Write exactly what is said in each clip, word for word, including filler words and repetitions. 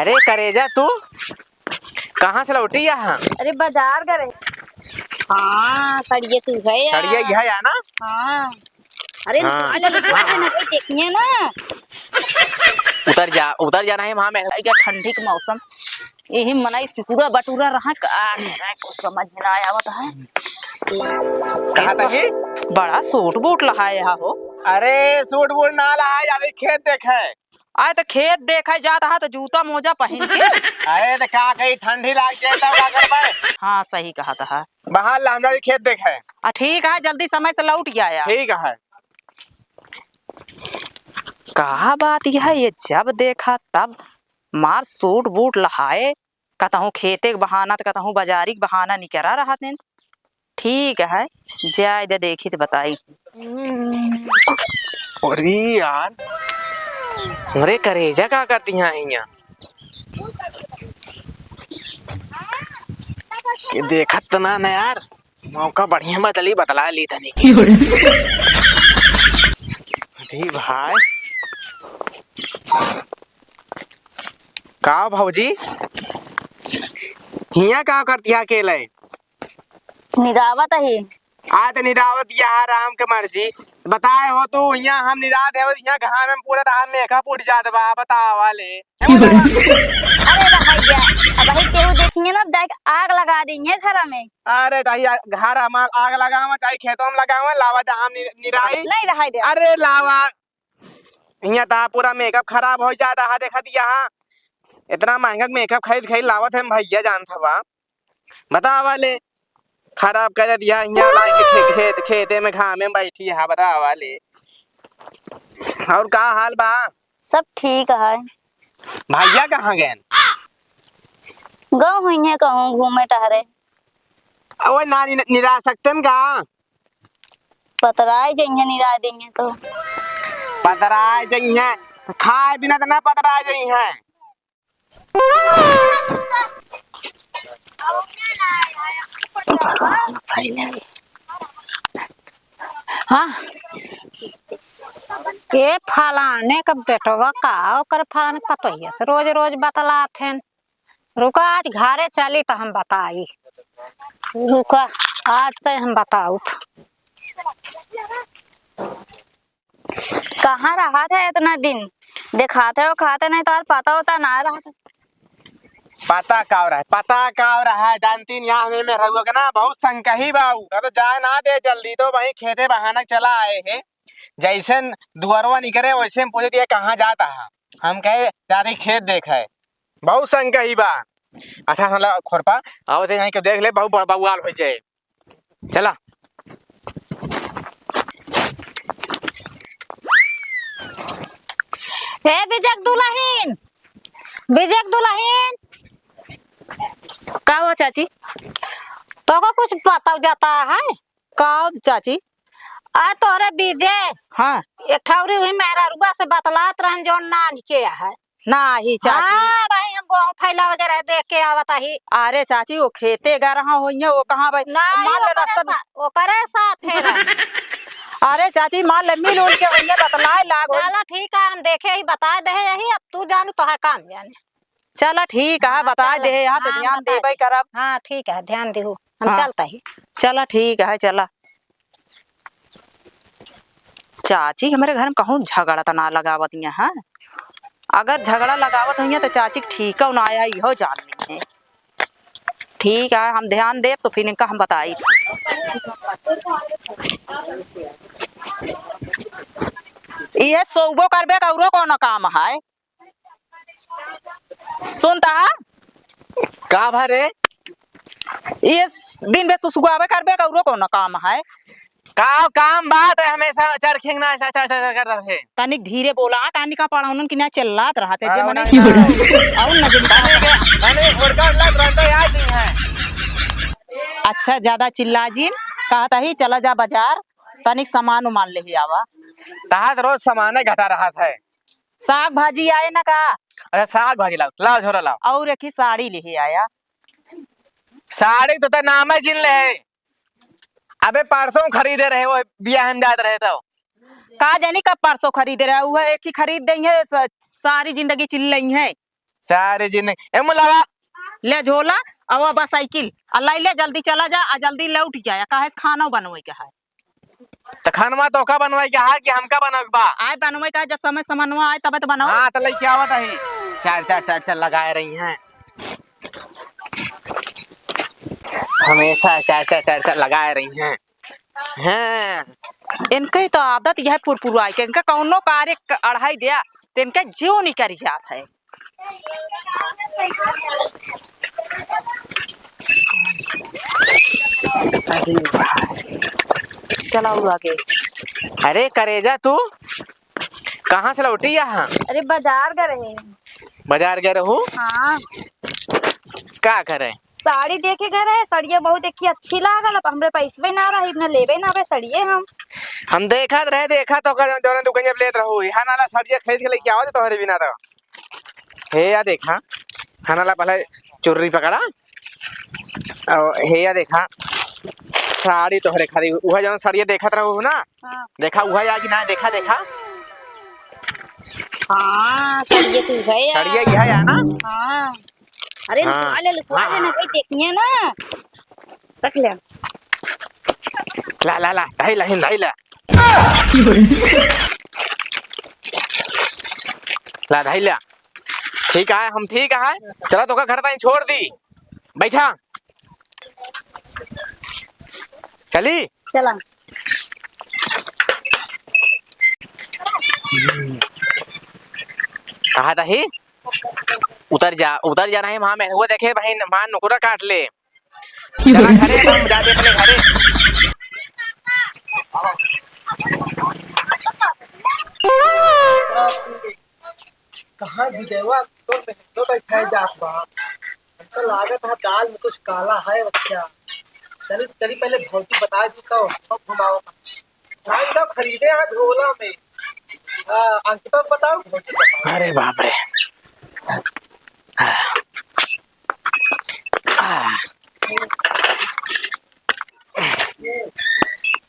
अरे करेजा, तू कहाँ से लौटी यहाँ? अरे बाजार गए रहे। हाँ, सड़िया तू है यार। सड़िया यह है ना? हाँ। अरे हाँ। निकाल ले, निकाल ले, ना कोई देखिए ना। उतर जा, उतर जा, नहीं वहाँ में। क्या ठंडी के मौसम, यही मनई सिकुड़ा बटुरा रहा का, कुछ समझ में ना आवत है। कहा था कि बड़ा सूट बूट लहाए हा हो। अरे सूट बूट ना लहाए, जाते खेत देखे। आए तो खेत देखे जात हा तो जूता मोजा पहन के। अरे तो का कही, ठंडी लाग जाए तब का करबे? हाँ, सही कहा था। बाहर ला, हम जाते खेत देखे। आ, ठीक है, जल्दी समय से लौट गया। ठीक है। का बात यह है, ये जब देखा तब मार सूट बूट लहाए, कतहूँ खेते के बहाना त कतहूँ बाजारी के बहाना निकरा रहत हैं। ठीक है, जाए दे, देखी त बताई। अरे यार, हमरे करेजा का करती हैं हियाँ? ये देखत त ना, ना यार, मौका बढ़िया बा, चली बतला ली तनी के। अरे भाई, का भौजी, हियाँ का करती है अकेले? निरावत ही। आ त निरावत यह राम के मर्जी। बताए हो तू, हियाँ हम निरात है, हियाँ घाम में पूरा तहार मेकअप उड़ जात बा, बतावा ले। अरे रहाई दे, अब वही केहू देखिए ना, जाके आग लगा देंगे घर में। अरे त हियाँ घर हमार आग लगावा, चाहे खेतों में लगावा, लावा जा हम नि-, निराई। नहीं रहाई दे। अरे लावा, हियाँ ता पूरा मेकअप खराब हो जाता है, देखा दिया हाँ। इतना महंगा मेकअप खरीद खरीद लावत है भैया, जानत हवा। बतावा ले, खराब कर दिया, हियाँ लाइके खे-, खेत, खेते में घामे में बैठी है, बतावा ले। और का हाल बा? सब ठीक है। भैया कहाँ गए? गए हुई हैं कहूँ घूमे टहरे। ओए ना नि-, निरा सकते हैं का? पतराए जइहें, निरा देंगे तो। पतराए जइहें, खाए बिना त ना पतराए जइहें। हाँ, ये फलाने का बेटवा का, ओकर फलाने पतोहिया से रोज रोज बतलात हैं। रुका, आज घरे चली त हम बताई। रुका, आज त हम बताउब। कहाँ रहत है इतना दिन? देखात है, ओखात है, नहीं तो और पता होता ना रहत। पता का रहा है, पता का रहा है, जानती नहीं, यहाँ हमें, में रहुआ के ना बहुत संकही बाऊ, अब जाए ना दे जल्दी, तो वहीं खेते बहाना चला आए हैं। जैसे दुआरवा निकरे, वैसे हम पूछ दिए, "कहाँ जाता है?" हम कहे, "जाते खेत देखे।" बहुत संकही बा। अच्छा, साला खोरपा, आवत है, यहीं के देख ले, बहुत बड़ बवाल हो जाए। चला। ए, बिजक दुलहिन, बिजक दुलहिन। का हुआ चाची? तोको कुछ बताओ जाता है? का हो चाची? आ तोहरे बीजे हाँ। एक ठौरी हुई मेहरारुआ से बतलात रहन जौन नान्ह के है। नाही चाची। हाँ भाई, हम गेहूं फैला वगैरह देख के आवत ही। अरे चाची, वो खेते गा रहा होइए, वो कहाँ भाई? नाही, मान ले ओकरे रास्ता में सा-, ओकरे साथ है रहा। अरे चाची, मान ले मिल उल के होइए, बतलाए लाग होई। चला ठीक है, हम देखे ही बता दे यही, अब तू जानू तोहार काम जाने। चला ठीक है, हाँ, बता चला। दे, यहाँ तो हाँ, ध्यान बता देबे दे। करब। हाँ ठीक है, ध्यान देहू, हम हाँ। चलता ही। चला ठीक है, चला। चाची हमरे घर में कहूँ झगड़ा त ना लगावत हैं, हाँ? अगर झगड़ा लगावत होइए तो चाची के ठीकौ ना आया, इहो जान ली है। ठीक है, हम ध्यान देब तो फिर इनका हम बताई। इहे सोबो करबे का औरो कौनो काम है? सुनता है? का भा रे? ये दिन भे सुसुगावे करबे का औरो कौनो काम है? का काम बात है, हमेशा चरखिंग ना चर, चर, चर, चर करत रहे। तनिक धीरे बोला, कानी का पड़ौनन की ना चिल्लात रहत है, जे मने पड़ौनन की और न जिन तनिक, तनिक हुड़का उड़का तुरंत आ जी है। अच्छा, ज्यादा चिल्ला जिन, कहत ही चला जा बाजार, तनिक सामान उमान लेही आवा। तहार रोज सामाने घटा रहत है। साग भाजी आए ना का? अच्छा, साग भाजी लाओ, लाओ झोरा लाओ। और एक ही साड़ी लेही आया। साड़ी तो ते नामे जिन ले। अबे परसों खरीदे रहे, वो बियाह में जात रहे तो। का जानी कब परसों खरीदे रहे, वो एक ही खरीद देइहैं, स-, सारी जिंदगी चिल्लइहैं। सारी जिंदगी। ए मुलावा, ले झोला, अउ अब साइकिल, आ लाई ले, जल्दी चला जा, आ जल्दी लौट जाया, काहे से खाना बनवे के है। त खानवा तोका बनवाई के है कि हमका बनावे के बा? आए बनवे का, जब समय समनवा आए तबे तो बनाओ। हाँ, त लइके आवत ही। चार चार, चार चार लगाए रही हैं। हमेशा चार चार, चार चार लगाए रही हैं। हैं। इनके तो आदत यह पुरपुराई के, इनका कौनो कार्य क-, अढ़ाई दिया, तो इनका जीव निकल जात है। अरे भाई। चलाओ आगे। अरे करेजा, तू कहाँ से लौटी यहाँ? अरे बाजार गए रहे। बाजार गए रहू? हाँ। का करे? साड़ी देखे गए रहे, सड़िया बहुत देखी अच्छी लागल, अब हमरे पैसवे ना रही, न लेबे ना बे सड़िये हम। हम देखत रहे, देखा तो का जौन दुकान जब लेत रहू, यहाँ नाला सड़िया खरीद के लेके आवत तोहरे बिना तो। हे या देखा, हनाला पहले चुर्री पकड़ा। और हे या देखा, साड़ी तोहरे खाली, उहे जौन साड़िया देखत रहू ना, हाँ। देखा उहे या कि ना, देखा, देखा। हाँ, साड़िया तो उहे या। साड़िया इहे या ना? हाँ। अरे, हाँ। लुकवा ले, लुकवा हाँ। ले ना, भाई, देखिए ना। रख ले। ला, ला, ला, धाई ला, हिन धाई ला। ला, धाई ला। ठीक है, हम ठीक है। चला, तोका घर ताईं छोड़ दी। बैठा। चली? चला। कहा था ही? उतर जा, उतर जा, नहीं, वहाँ मेहरुआ देखे, वहीं, वहाँ नुकरा काट ले। चला घरे, हम जाते अपने घरे। कहाँ विजयवा तो में तो बैठा जात बा? हमको लागत है दाल में कुछ काला है बच्चा। चली, चली पहले भौजी बता दी तो हम घुमाओ। भाई सब खरीदे हैं झोला में। हाँ, अंकिता को बताओ, भौजी को बताओ। अरे बाप रे।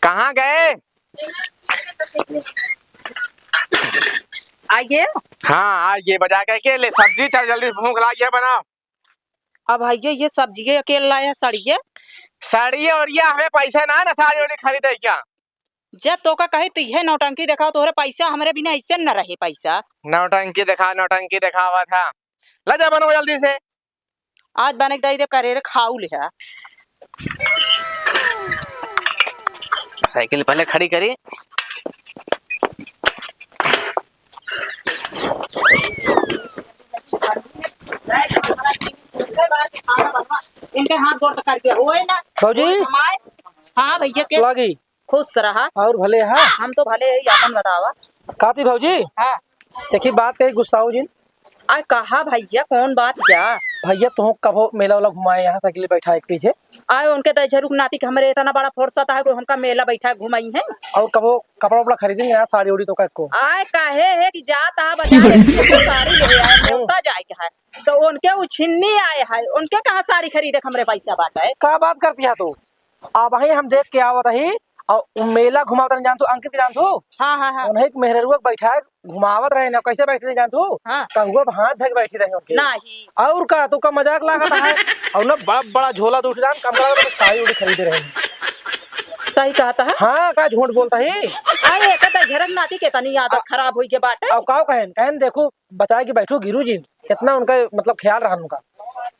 कहाँ गए? आइए। हाँ, आइए, बजा के, के ले सब्जी, चल जल्दी, भूख लागी है, बनाओ। अब भैया, ये सब्जिये अकेले लाए हैं, सड़िये। सड़िये ओड़िये हमें पैसा ना है ना, साड़ी ओड़ी खरीदे क्या? जब तोका कही तो इहे नौटंकी देखाओ, तोहरे पैसा हमरे बिना ऐसे न रहे पैसा। नौटंकी देखा, नौटंकी देखावा था। ला जा बनवा जल्दी से। आज बने के दई दे करेरे खाऊ लिहा। साइकिल पहले खड़ी करी। इनके हाथ गोड़ तक करके होए ना। भौजी। हाँ भैया के। लागी। खुश रहा। और भले हा? हम तो भले ही, आपन बतावा। काती भौजी? हाँ। देखी बात कही गुस्साओ जिन। आ कहा भैया, कौन बात क्या? भैया तुहूँ कबो मेला वाला घुमाए यहाँ साइकिल बैठा एक पीछे। आए उनके दई झरुक नाती के हमरे इतना बड़ा फुर्सत है, कोई हमका मेला बैठा घुमाई है। और कबो कपड़ा उपड़ा खरीदी ना, साड़ी उड़ी तो का को। आए काहे है कि जात आ बाजार एक साड़ी ले आए, हम्म। नेवता जाए के है। तो उनके उछिन्नी आए है, उनके कहाँ साड़ी खरीदे के हमरे पैसा बाटे? का बात करती है तू? अबहीं हम देख के आवत ही, और उ मेला घुमावत रहन, जानत हू, अंकित के जानत हू? हाँ, हाँ, हाँ। उन्हें एक मेहररुआ के बैठाए घुमावत रहे ना, कैसे बैठी रही जानत हू? हाँ। कहुआ पे हाथ धके बैठी रही उनके। नहीं। और का, तू का मजाक लागत है? और ना बड़ा, बड़ा झोला दूसरी दाम, कम करा तो साड़ी उड़ी खरीदे रहे। सही कहत है। हाँ, का झूठ बोलत ही? अरे, एक तो झरक नाती के तनी आदत आ, खराब होई के बाटे। अब का कहेन? कहेन, देखू, बताए कि बैठू गिरू जी, कितना उनका, मतलब, ख्याल रहा उनका।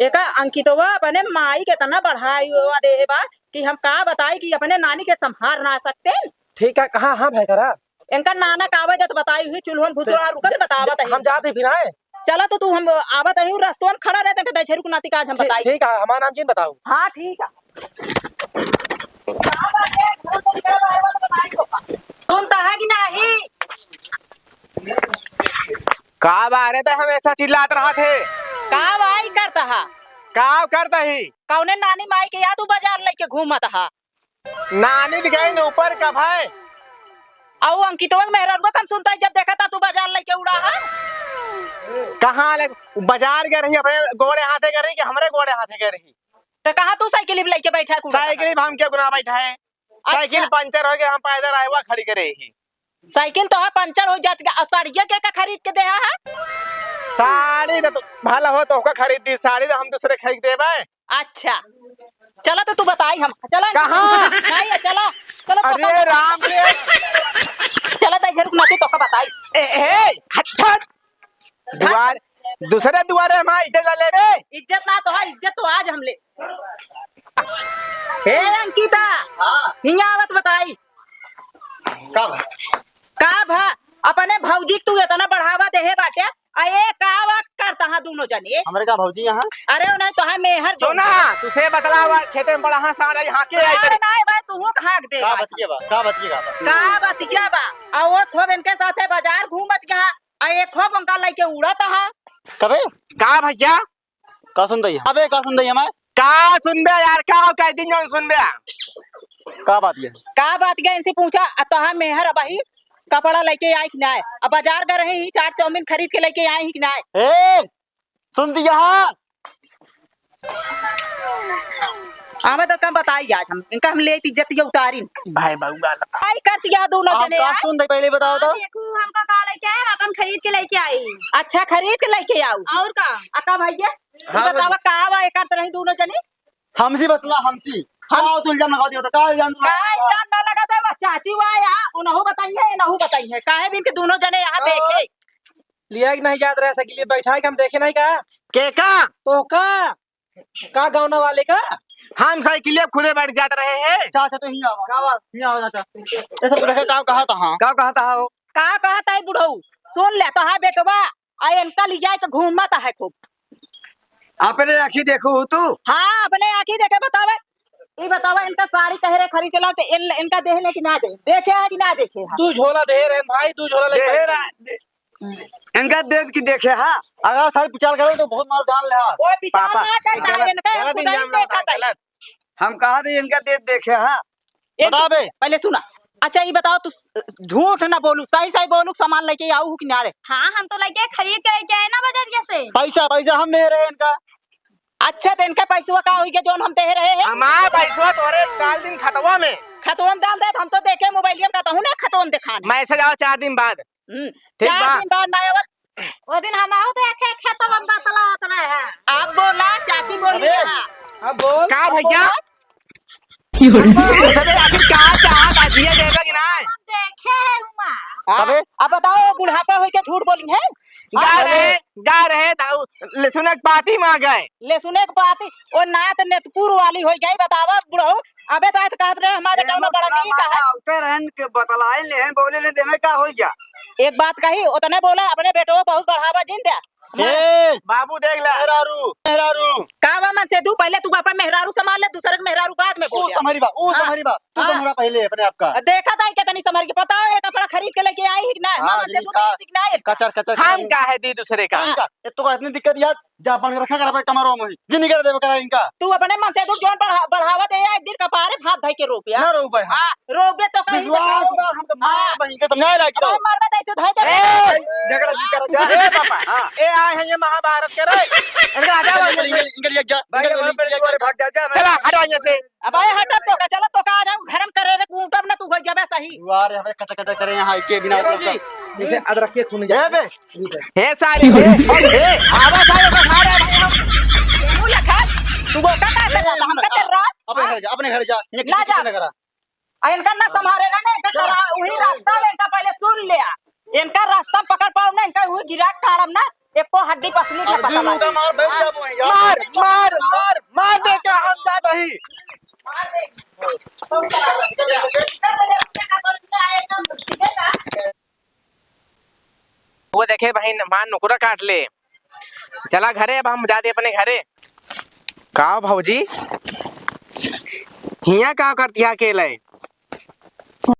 एका अंकितवा अपने माई के इतना बढ़ाई हुआ दे बा कि हम का बताई कि अपने नानी के संभार ना सकते। ठीक है, कहाँ, हाँ, भाई करा। इनका नाना का आवे देत बताई हुई, चूल्हो में भुसुड़ा रुकत बतावत है हम इनका। जाते फिर आए। चला तो तू, हम आवत है, रस्तवन खड़ा रहते के दछेरू के नाती का आज हम ठीक, बताई। ठीक है, हमारा नाम जिन बताओ। हाँ, ठीक है। सुनता है कि नहीं? का बारे त हमेशा चिल्लात रहत है? का भाई करता हा? का करता ही? कौने नानी माई के या तू बाजार लेके घूमत हा? नानी दिखाई न ऊपर का भाई। अउ अंकितवा के मेहररुआ कम सुनता है जब देखा था तू बाजार लेके उड़ा हा? कहाँ ले? बाजार गए रही, अपने गोड़े हाथे गए रही कि हमरे गोड़े हाथे गए रही? तो कहाँ तू साइकिल भी लेके बैठा है, कुड़ा साइकिल पर? हम क्या गुना बैठा है? अच्छा। साइकिल पंचर हो गया, हम पैदल आए हुआ खड़ी करे ही। साइकिल तो है पंचर हो जात, आ सड़िया के का खरीद के दे है? साड़ी तो तू भला हो, तोहका खरीद दी साड़ी, तो हम दूसरे खरीद देबे। अच्छा, चला तो तू बताई हम, चला। कहाँ? नहीं, चला, चला, तो अरे का राम रे। चला, तो इधर रुक ना, तू तो का बताई। ए, ए, हट, हट। दुआर, दूसरे दुआरे हमार इज्जत ला लेबे। इज्जत ना तो है, इज्जत तो आज हम ले। हे अंकिता, हाँ। हियाँ आवत बताई। का भा? का भा? अपने भौजी के तू इतना बढ़ावा देहे बाटे, आ ए का वा करता हा दोनों जने? हमरे का भौजी यहाँ? अरे नहीं तो है मेहर दे। सुना, तुसे बतला हुआ खेते में बड़ा हाँ साँड़ आई, हाँके आई साँड़ तेरे। नहीं भाई, तू हाँक दे का भाई। बतिया बा? का बतिया बा? का बतिया बा? आ वो थोब इनके साथे बाजार घूमत गया, आ एक थोब उनका लइके उड़त हा। कबे? का भैया? का सुन दई? अबे का सुन दई हमार? का सुनबे यार, का कह दिन जौन सुनबे? का बात ये? का बात ये इनसे पूछा, आ तोहार मेहर अबही कपड़ा लइके आई कि नाय? अब बाजार गए रहे ही, चाट चाउमीन खरीद के लइके आई ही कि नाय? ए, सुन दिया हा? हमें तो कम बताई आज हम, इनका हम लेती इज्जतिया उतारी। भाई बाबू गाला। आई करती है दोनों हम जने का यार। सुन दे, पहले बताओ तो। हाँ, देखू, हमका का लइके आए, हम अपन खरीद के लइके आई। अच्छा, खरीद के लइके आओ। और का? अका भैया, हाँ, बतावा, का बा एकर तरह दोनों जने? हमसी बतला, हमसी। हम का तू इल्जाम लगा दियो तो, का इल्जाम तू का लगा दियो? इल्जाम ना लगा दे, वो चाची हुआ या, उनहु बताइए, इनहु बताइए। काहे बिन के दोनों जने यहाँ हाँ। देखे? लिया कि नहीं जात रहे साइकिल, बैठा है कि हम देखे नहीं का? के का? तो का? का गाँव ना वाले का? हम साइकिल खुदे बैठ जात रहे हैं। चाचा तो ही आवा। का बा? ही आवा चाचा। ये सब देखे का कहा था, हाँ। का कहा था हो? का कहत है बुढ़ऊ? सुन ले तो है बेटवा, आ इनका लिया के घूमत है खूब। अपने आँखी देखू तू? हाँ, अपने आँखी देखे बतावे। ई बतावा, इनका साड़ी कहे रहे खरीद के लाओ, तो इन, इनका देहे ने कि ना दे? देखे है कि ना देखे है? दू झोला देहे रहे भाई, दू झोला लेके देहे रहे, दे-, इनका दे कि देखे है? अगर साड़ी विचार करो तो बहुत मार डाल ले है। कोई विचार पापा, ना करना है, गलत, इनका गलत खुदा ही इल्जाम देखा लगाओ, था। गलत। हम कहा थे इनका दे देखे है। एक बता बे। पहले सुना। अच्छा, ये बताओ, तू स-, झूठ ना बोलू, सही सही बोलू, सामान लेके आऊ हूँ कि ना रे? हाँ, हम तो लेके खरीद के लेके आए ना बजरिया से। पैसा, पैसा हम दे रहे हैं इनका। अच्छा, तो इनका पैसवा का होई के जौन हम दे रहे हैं? हमार पैसवा तोरे डाल दिन खतवा में। खतवा में डाल दे, हम तो देखे मोबाइलिया में, कहता हूँ ना, खतवा में दिखाने। मैसेज आओ चार दिन बाद। हम्म, ठीक चार बा। दिन बाद ना आवत। ओ दिन हम आओ तो एक, एक खेतवा में बतलात रहे हैं। आप बोला, चाची बोली अबे। ना। अब बोल, का अब भैया? बोल। सबे आखिर का चाहत बा, जिए देबे कि नाय? हम देखे हैं हुआ। हाँ, अबे। अब बताओ, बुढ़ापा होई के झूठ बोली है? गा हाँ, रहे, गा रहे, दाऊ, लहसुन के पाती में गए। लहसुन के पाती, ओ नात नेतपुर वाली होई गई, बतावा बुढ़ऊ। अबे तो आज कहत रहे, हमारे ए, गाँव में बड़ा मुसलमान नीक है। आवते रहन के बतलाए लेहन, बोले ले देवे का होई गया? एक बात कही, उतने बोला, अपने बेटो को बहुत बढ़ावा जिन दे। ए, बाबू देख ले। मेहरारू, मेहरारू। का बा मन से तू, पहले तू अपन मेहरारू संभाल ले, दूसरे के मेहरारू बाद में ऊ बोल। संभरी बा, ऊ हाँ। संभरी बा, तू हाँ। संभरा पहले अपने आप का। देखा था कितनी संभर के, पता है कपड़ा खरीद के लेके आई ही कि ना? हाँ, मन से जी, तू का, नहीं सीखना है। कचर, कचर हम करेंगे। का है दी दूसरे का? हाँ। इनका, ये तो इतनी दिक्कत यार, जा बन रखा कर अपने कमरों में, जिंदगी कर देवे करा इनका। तू अपने मन से तू जोन बढ़ा-, बढ़ावा दे, एक दिन कपारे भात धई के रोपिया। ना रोपे हम। हाँ, रोपे तो कहीं विश्वास बताओ। बा, हम तो मार हाँ। बहिन के समझाए लागी तो। अरे मरबे तो ऐसे धई दे। ए, झगड़ा जी करा जा। ए पापा, हाँ। ए आए हैं ये महाभारत के रे। इनका हटा इनका, इनका, इनका, इनका, भाई, इनका, हमारे इनका, पेड़ के बारे भाग जा, जा, चला, हटो यहाँ से। अब आए हटब तो का, चला तो का आ जाऊ, घर में करे रे, कूटब ना तू हो जाबे सही। दुआरे हमें कचा कचा करे यहाँ के बिना ए मतलब जी, का। जैसे अदरक के खून जा। ए बे, हे सारे, हे, हे, आवा सारे को खा रहे भाई हम। केहू लखन, तू वो का करता जाता, हम का कर रहा? अपने घर जा, अपने घर जा, ये ना किसी जा। किसी ने करा। आ इनका ना संभारे ना, ना इनका करा, वही रास्ता में इनका पहले सुन ले आ। इनका रास्ता पकड़ पाओ ना, इनका वही गिरा काढ़ब ना, एको हड्डी पसली ना अब पता दुनू लगे। का मार बैठ हाँ। जाबो यहाँ। मार, मार, मार, मार दे का हम जात ही। वो देखे बहिन, हमार नुकरा काट ले। चला घरे, अब हम जाते अपने घरे। का भौजी, हियाँ का करती है अकेले?